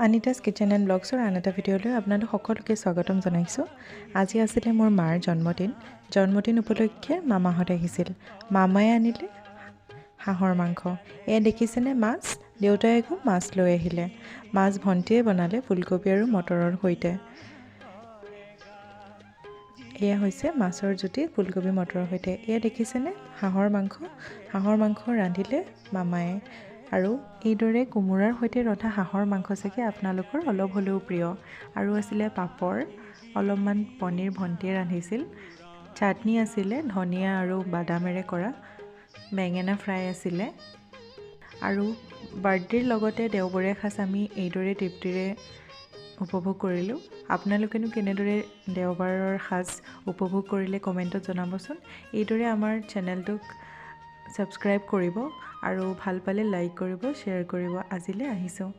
আনিতাছ kitchen and ব্লগছৰ আন এটা ভিডিঅ'লৈ আপোনালোক সকলোকে স্বাগতম জনাইছোঁ। আজি আছিলে মোৰ মাৰ জন্মদিন। জন্মদিন উপলক্ষে মামাহঁত আহিছিল। মামাই আনিলে হাঁহৰ মাংস। এয়া দেখিছেনে মাছ? দেউতাই আকৌ মাছ লৈ আহিলে। মাছ ভণ্টিয়ে বনালে ফুলকবি আৰু মটৰৰ সৈতে। এয়া হৈছে মাছৰ জুতি ফুলকবি মটৰৰ সৈতে। এয়া দেখিছেনে হাঁহৰ মাংস? হাঁহৰ মাংস ৰান্ধিলে মামায়ে। আৰু এইদৰে কোমোৰাৰ সৈতে ৰন্ধা হাঁহৰ মাংস চাগে আপোনালোকৰ অলপ হ'লেও প্ৰিয়। আৰু আছিলে পাপৰ, অলপমান পনীৰ ভণ্টিয়ে ৰান্ধিছিল, চাটনি আছিলে ধনিয়া আৰু বাদামেৰে কৰা, বেঙেনা ফ্ৰাই আছিলে। আৰু বাৰ্থডেৰ লগতে দেওবৰীয়া সাজ আমি এইদৰে তৃপ্তিৰে উপভোগ কৰিলোঁ। আপোনালোকেনো কেনেদৰে দেওবাৰৰ সাজ উপভোগ কৰিলে কমেণ্টত জনাবচোন। এইদৰে আমাৰ চেনেলটোক ছাবস্ক্ৰাইব কৰিব আৰু ভাল পালে লাইক কৰিব, শ্বেয়াৰ কৰিব। আজিলৈ আহিছোঁ।